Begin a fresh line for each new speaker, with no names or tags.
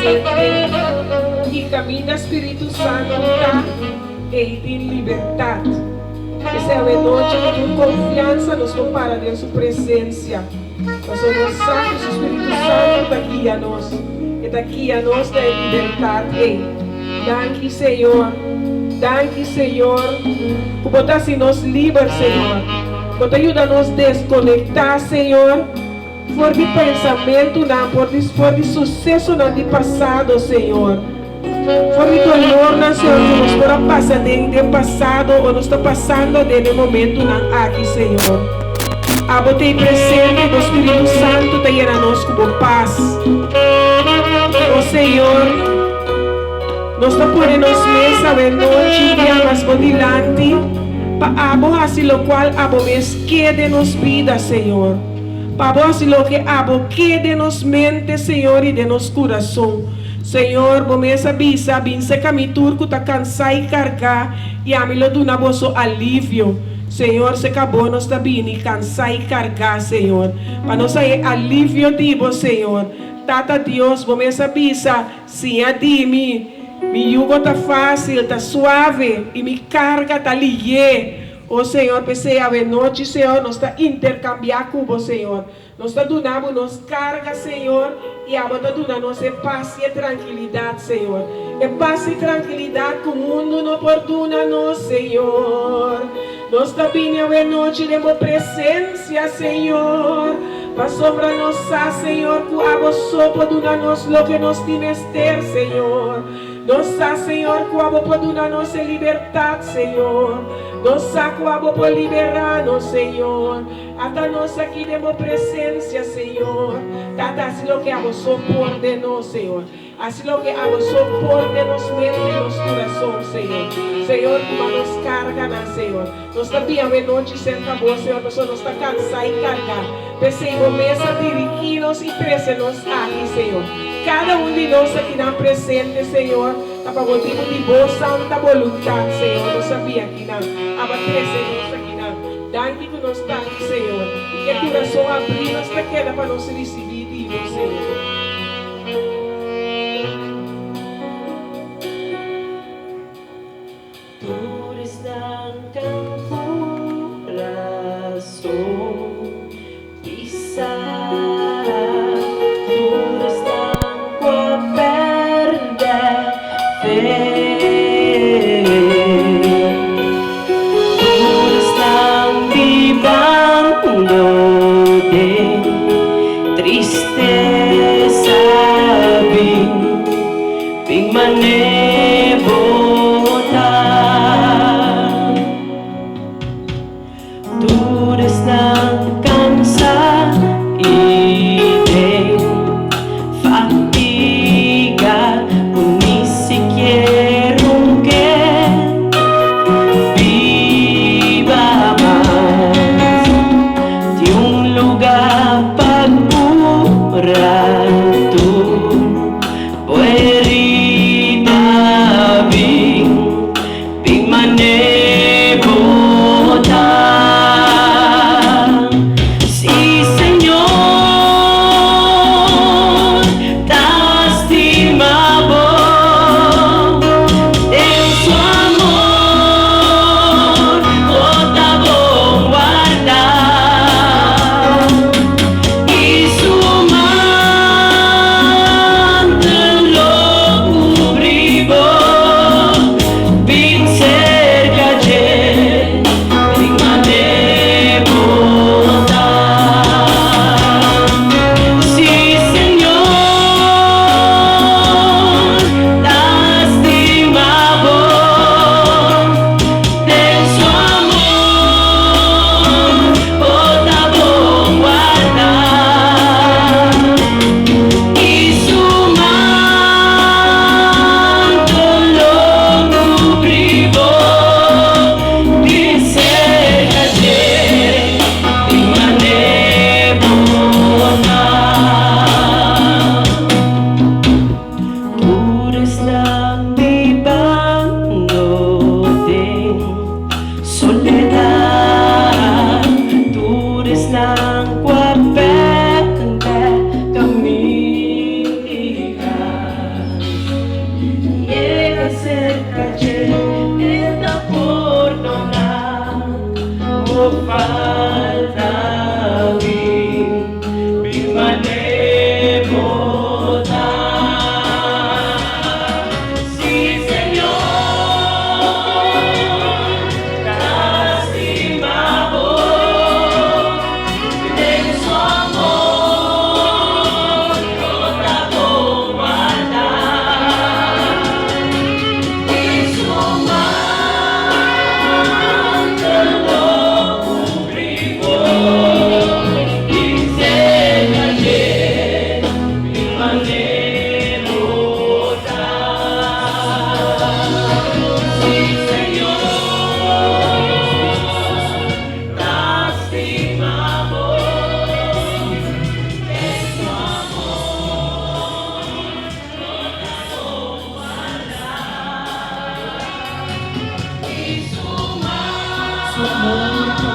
presente i kaminda Spiritu Santu ta, ei tin libertat. P'esei awe nochi ku tur konfiansa nos por para den su presensia, pasobra nos sa ku su Spiritu Santu ta guia nos. E ta guia nos na e libertat ei. Danki, Señor. Danki, Señor, ku bo ta hasi nos liber, Señor. Bo ta yuda nos deskonektá, Señor. For di pensamentunan, for di for di susesonan di pasado, Señor. For di dolornan, Señor, ku nos por a pasa den den pasado o nos ta pasando den e momentunan aki, Señor. Abo ta ei presente, Bo Spiritu Santu ta yena nos ku Bo pas. O Señor, nos ta pone nos mes awe nochi bia mas Bo dilanti pa Abo hasi lokual Abo mes ke den nos bida, Señor. Pa bo hasi loke abo ke den nos mente, Señor, i den nos kurason. Señor, bo mes a bisa, Bin serka mi tur ku ta kansá i kargá, i ami lo duna boso alivio. Señor, serka bo nos ta bini kansá i kargá, Señor, pa nos haña e alivio di bo, Señor. Tata Dios, bo mes a bisa, Siña di mi, mi yugo ta fásil, ta suave, i mi karga ta lihé. O Señor, p'esei awenochi, Señor, nos ta interkambiá ku Bo, Señor. Nos ta duna Bo nos karga, Señor, i Abo ta duna nos e pas i e trankilidat, Señor. E pas i trankilidat ku mundu no por duna nos, Señor. Nos ta bini awenochi den Bo presensia, Señor, pasobra nos sa, Señor, ku Abo so por duna nos loke nos tin mester, Señor. Nos sa, Señor, ku Abo por duna nos e libertat, Señor. Nos sa ku Abo por liberá nos, Señor. Ata nos aki den Bo presensia, Señor. Tata, hasi loke Abo so por den nos, Señor. Hasi loke Abo so por den nos mente i nos kurason, Señor. Señor, tuma nos karganan, Señor. Nos ta bia awe nochi serka Bo, Señor, pasobra nos ta kansá i kargá. P'esei Bo mes a dirigí nos i trese nos aki, Señor. Kada un di nos akinan presente, Señor, ta pa motibu di Bo santa boluntat, Señor, nos a bia akinan. Aba trese nos akinan. Danki ku nos ta aki, Señor, i ku e kurason abrí nos ta keda pa nos risibí di Bo, Señor.
Tur esnan kan kurason pisá, tur esnan ku a pèrdè fe, tur esnan bibando den tristesa bin. Bin man'é bo ta. Tur esnan cansá i den fatiga cu ni sikier un ke biba mas. Tin un lugar pa cura tur. Bo herida bin.
Gloria.